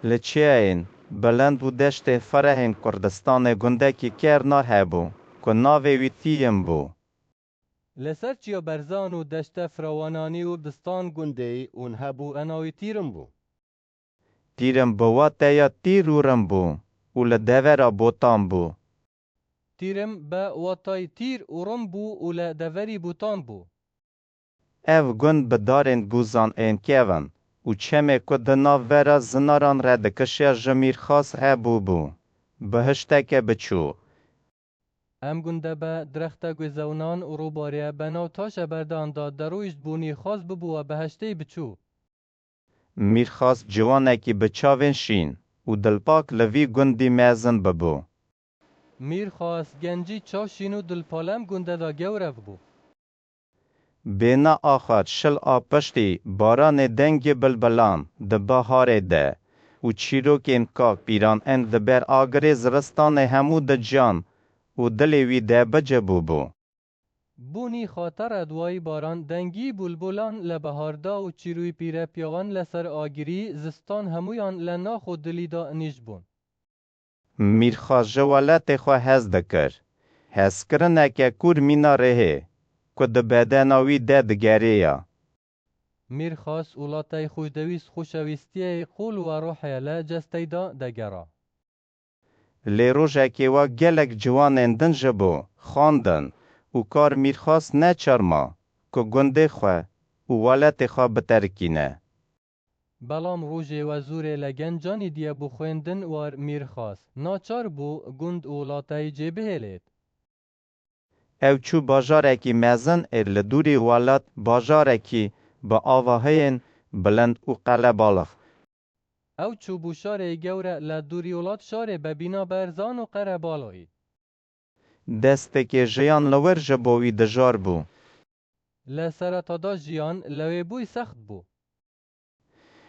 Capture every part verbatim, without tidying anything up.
Li çiyayên bilind û deştên firehên Kurdistanê gundekî kevnar hebû, ku navê wî Tîrim bû. Li ser çiya berzan û deşte firawananî û distan gundê ûn hebû, e navê Tîrim bû. Tîrim bi wateya tîr û rim bû û li devera botan bû. Tîrim be watayî tîr û rim bû û li deverî botan bû. Ev gund bi darên gûzan ên kevin û çemê ku di navbera zinaran re dikişiya ji Mîrxas re bûbû bihişteke biçûk. Em gunde be direxta guêzewnan û rûbarê be nav taşe berdan de derûyîşt bûnî xwest bibûwe bihişteyî biçûk. Mîrxas ciwanekî bi çavên şîn û dilpak li vî gundî mezin bibû. Mîrxas gencî çav şîn û dilpalem gunde de gewrev bû. Bêhna axwe şil a piştî baranê dengê bilbilan di baharê de û çîrokên kak pîran ên di ber agirê ziristanê hemû diciyan û dilê wî de bici bûbû. Bûnî xatere duwayî baran dengî bulbulan li behar de û çîroyî pîre piyawan li ser agirî zistan hemûyan li naxo dilî de nîşt bûn. Mîrxas ji welatê xwe hez dikir. Hezkirineke kûr mîna rihê ku di bedena wî de digeriya. Mîrxas welatayî xweşdewîst xweşewîstiyê qul we ruhê li cesteyî de degera. Lê rojekê we gelek ciwanên din ji bo xwendin û kar Mîrxas neçar ma ku gundê xwe û welatê xwe biterikîne. Belam rojê we zûrê li gencanî diye bû xwendin war Mîrxas. Naçar bû gund û welatayî cêbihêlêt. Ew çû bajarekî mezin ê li dûrî welat, bajarekî bi avahiyên bilind û qerebalix. Ew çûbû şarê gewre li dûrî welat, şarê be bîna berzan û qerebalixî. Desteke jiyan li wir ji bo wî dijar bû. Li sereta de jiyan li wê bûy sext bû.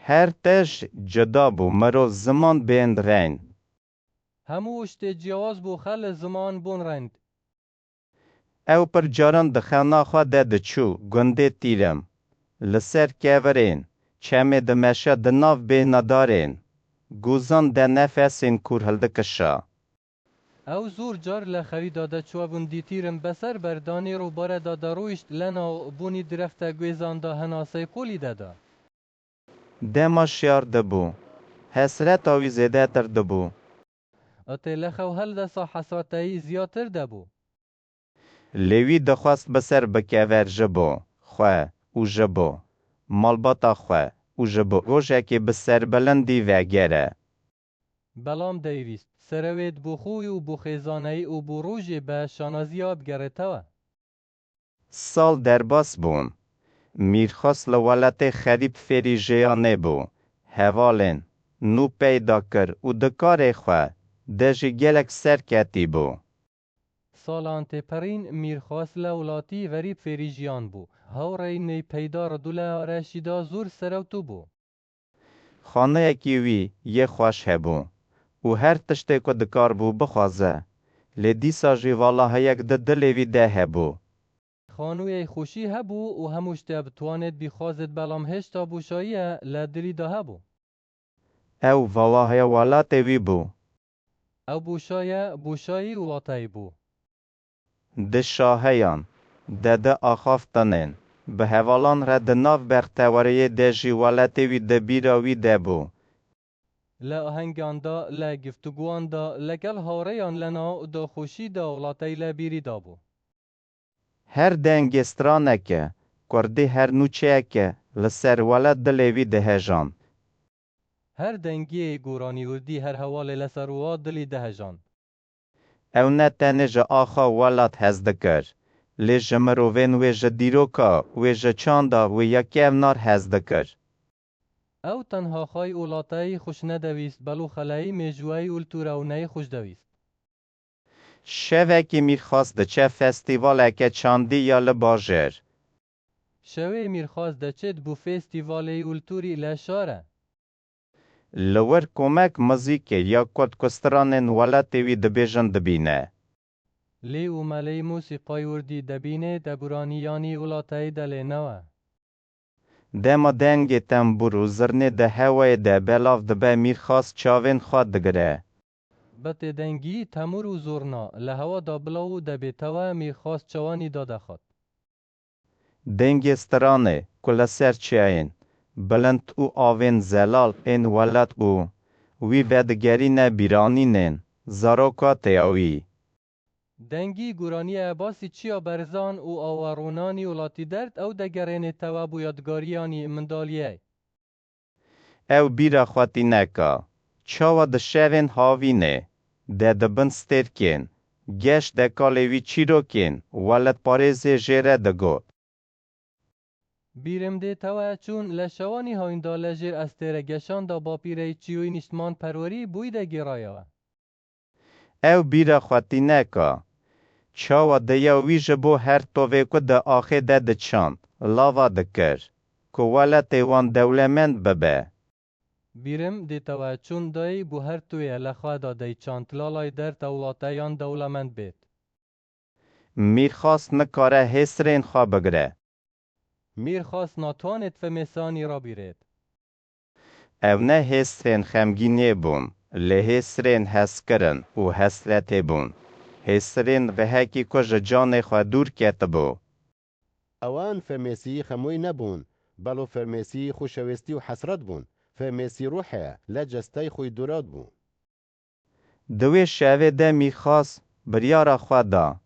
Her tişt cuda bû, mirov, ziman, bên, reng. Hemû tiştê ciyawaz bû, xwe li ziman bûn reng. Ew pir caran di xewna xwe de diçû gundê Tîrim. Li ser kevirên çemê dimeşe, di nav bêhna darên gûzan de nefesên kûr hildikişa. Ew zor car li xewî de diçû gundî Tîrim, bi ser berdanê rûbarê de derûyîşt, li nav bûnî direxte guêzan de hinaseyî qulî de da. Dema şiyar dibû, hesreta wî zêdetir dibû. Itê li xew hildisa hesreteyî ziyatir dibû. Lê wî dixwest bi ser bikeve ji bo xwe û ji bo malbata xwe û ji bo rojekê bi serbilindî vegere. Belam dêvîst serewêt bo xwe û bo xêzaneyî û bo rojê be şanaziya bigerêtewe. Sal derbas bûn. Mîrxas li welatê xerîb fêrî jiyanê bû. Hevalên nû peyda kir û di karê xwe de jî gelek serketî bû. Salan têperîn Mîrxas li welatî xerîb fêrî jiyan bû. Hawrêyî ney peyda Ridûle Reşîda zor serewtû bû. Xaneyekî wî yê xweş hebû û her tiştê ku dikaribû bixwaze, lê dîsa jî valahiyek di dilê wî de hebû. Xanûyê xweşî hebû û hemû tiştê bitwanêt bixwazêt, belam hêşta boşayiye li dilî de hebû. Ew valahiya welatê wî bû. Ew boşaye boşayî welatayî bû. Di şaheyan de di axaftinên bi hevalan re di nav bextewariyê de jî welatê wî di bîra wî de bû. Li ahengan de, li giftûguwan de, li gel hawrêyan li nav daxweşî de welatayî li bîrî de bû. Her dengê straneke kurdî, her nûçeyeke li ser welat dilê wî dihejand. Her dengê goranî wirdî her hevalê li ser welat dilî dihejand. Ew ne tenê ji axa welat hez dikir, lê ji mirovên wê, ji dîroka wê, ji çanda wê ya kevnar hez dikir. Ew tenha xwey û welatayî xweş nedewîst, belo xeleyî, mêjûweyî û li tûrewneyî xweş dewîst. Şevekî Mîrxas diçe festîvaleke çandî ya li bajêr. Şevê Mîrxas diçêt bo festîvalê û li tûrî li şar e. Li wir komek muzîkê ya kurd ku stranên welatê wî dibêjin dibîne. Lê û meleyî mûsîqayî wirdî dibîne, deguranî yanî welatayî de lê newe. Dema dengê tembûr û zirnê di hewayê de belav dibe, Mîrxas çavên xwe digire. Bi têdengî, tembûr û zurna li hewa de bilaw debê tewe, Mîrxas çawanî dadexat. Dengê stranê ku li ser çiyayên bilind û avên zelal ên welat û wî vedigerîne bîranînên zaroka teya wî. Dengî, guraniye basî çiya berzan û awa rûnanî welatî derd, ew degerênê tewe bo yadgariyanî mindaliyê. Ew bîra xwe tîne ka, çawa di şevên havînê de di bin stêrkên geş de kalê wî çîrokên welatparêzê jê re digot. Bîrim dê tewe çûn, li şewanî hawîn de li jêr estêre geşan de bapîreyî çiyoyî nîştmanperwerî bo wî de gêraye we. Ew bîra xwe tîne ka, çawa deya wî ji bo her tovê ku di axê de diçand, lava dikir, ku welatê wan dewlemend bibe. Bîrim dê tewe çûn, dayî bo her toyê li xwe de deyçand, lalayî derd ew welate yan dewlemend bêt. Mîrxas nikare hêsirên xwe bigire. Mîrxas natwanêt fimêsanî rabîrêt. Ew ne hêsirên xemgînê bûn, lê hêsirên hezkirin û hesretê bûn. Hêsirên rihekî ku ji canê xwe dûr ketibû. Ewan fimêsî xemûyî nebûn, belo fimêsî xweşewêstî û hesret bûn. Fimêsî ruhê ye, li cestey xwe dûrat bû. Di wê şevê de Mîrxas biryara xwe da.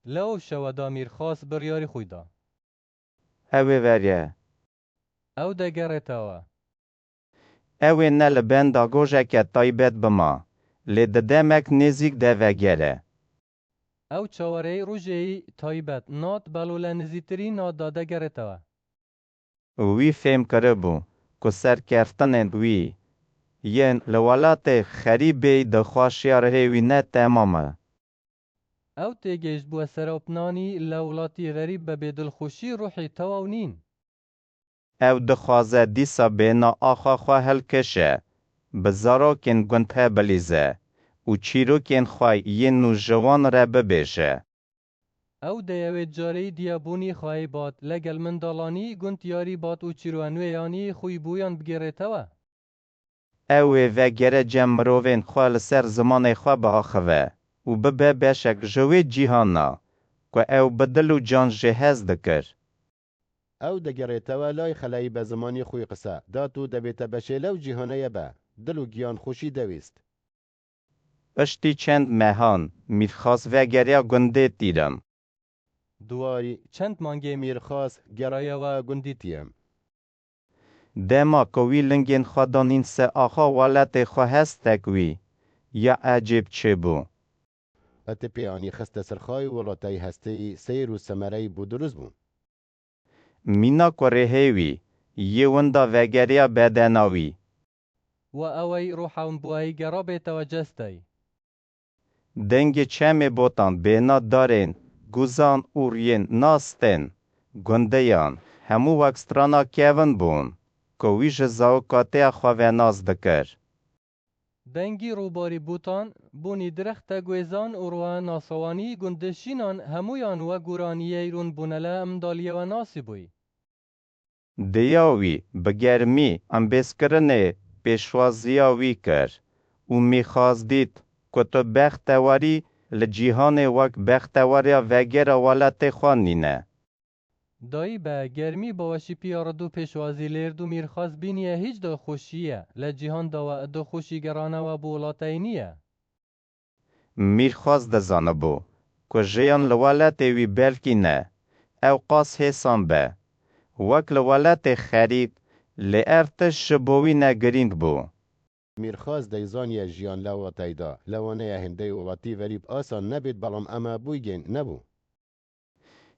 Li ew şewe de Mîrxas biryarî xwe da. Ew ê verye. Ew degerêtewe. Ew ê ne li benda gojeke taybet bima, lê di demek nêzîk de vegere. Ew çawareyî rojeyî taybet nat, belo li nizîtirîna de degerêtewe. Wî fêm kiribû ku serkeftinên wî yên li welatê xerîbê de xweşiya rihê wî ne temam e. Ew têgihişt bûye serapnanî li welatî xerîb bibê dilxweşî ruhê tewa nîn. Ew dixwaze dîsa bêhna axa xwe hilkişe, bi zarokên gund hebilîze û çîrokên xwe yên nû ji wan re bibêje. Ew dê yê wê careyî diya bûnî xweyî bat, legel mindalanî gund yarî bat û çîroya nû yanî xwî bûyan bigêrêtewe. Ew ê vegere cem mirovên xwe li ser zimanê xwe biaxive û bibe beşek ji wê cîhana ku ew bi dil û can jê hez dikir. Ew digerêtewe lay xeleyî be zimanî xwî qise dat û debête beşê lew cîhaneye be dil û giyan xweşî dewîst. Piştî çend mehan Mîrxas vegeriya gundê Tîrim. Duwarî çend mangê Mîrxas geraye we gundî Tîrim. Dema ku wî lingên xwe danîn ser axa welatê xwe hestek wî ya ecêb çêbû. Etipê anî xiste ser xweyî welateyî hesteyî seyr û semereyî bû dirust bûn. Mîna ku rihê wî yê winda vegeriya bedena wî. Wa ewey ruha win bûyayî gerabêtewe cestey. Dengê çemê botan bêhna darên guzan û riyên nas tên. Gundeyan hemû wek strana kevin bûn ku wî ji zawokateya xwe ve nas dikir. Dengî rûbarî bûtan, bûnî direxte guêzan û ruhe nasawanî gundişînan hemûyan we guraniyey rûn bûne le em daliyê we nasî bûyî. Dêya wî bi germî embêzkirinê pêşwaziya wî kir û Mîrxas dît ku tu bextewarî li cîhanê wek bextewariya vegera welatê xwe nîne. Dayî be germî baweşî piya rid û pêşwazî lêrd û Mîrxas bîniye hîç dilxweşî ye li cîhan de we dilxweşî gerane we bi welateyî nîye. Mîrxas dizanibû ku jiyan li welatê wî belkî ne ew qas hêsan be wek li welatê xerîb, lê ev tişt ji bo wî ne girîng bû. Mîrxas deyzaniye jiyan li welateyî de li waneya hêndeyî welatî xerîb asan nebêt, belam ema bûygên nebû.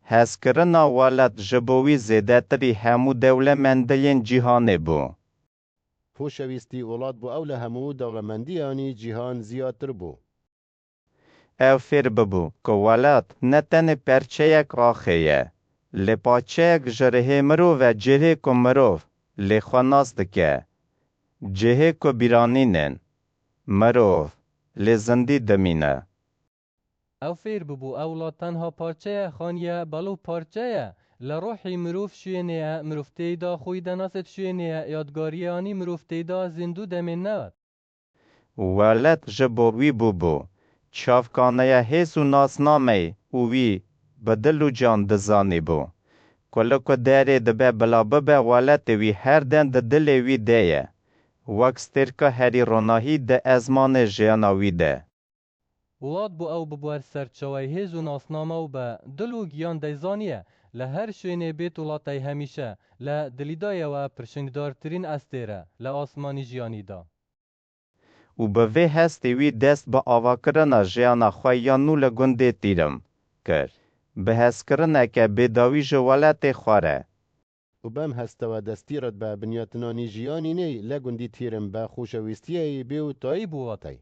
Hezkirina welat ji bo wî zêdetirî hemû dewlemendiyên cîhanê bû. Xweşewîstî welat bo ew li hemû dewlemendiyanî cîhan ziyadtir bû. Ew fêr bibû ku welat ne tenê perçeyek axê ye, lê parçeyek ji rihê mirov e, cihê ku mirov lê xwe nas dike, cihê ku bîranînên mirov lê zindî dimîne. Ew fêr bibû ew welat tenha parçeye xaniye, belo parçeye Li ruhî mirov şûyênê ye, mirov têyda xwî denasêt şûyênê ye, yadgariyanî mirov têyda zîndû demên newet. Welat ji bo wî bûbû. Çavkaneya hêz û nasnameyê û wî bi dil û can dizanîbû. Ku li ku derê dibe bila bibe welatê wî her dem di dilê wî de ye. Wek stêrka herî ronahî di ezmanê jiyana wî de. Welat bû ew bibûer serçawey hêz û nasname û bi dil û giyan dey zaniye, li her şûyênê bêt welatey hemîşe li dilî da ye we pirşingdartirîn estêr e li asmanî jiyanî da. Û bi vê hestê wî dest bi avakirina jiyana xwe ya nû li gundê Tîrim kir. Bi hezkirineke bêdawî ji welatê xwe re. Û bem hestewe destî re dibe binyatinanî jiyanî nê li gundî Tîrim bi xoşewîstiyeyê bê û tayî bû welatey.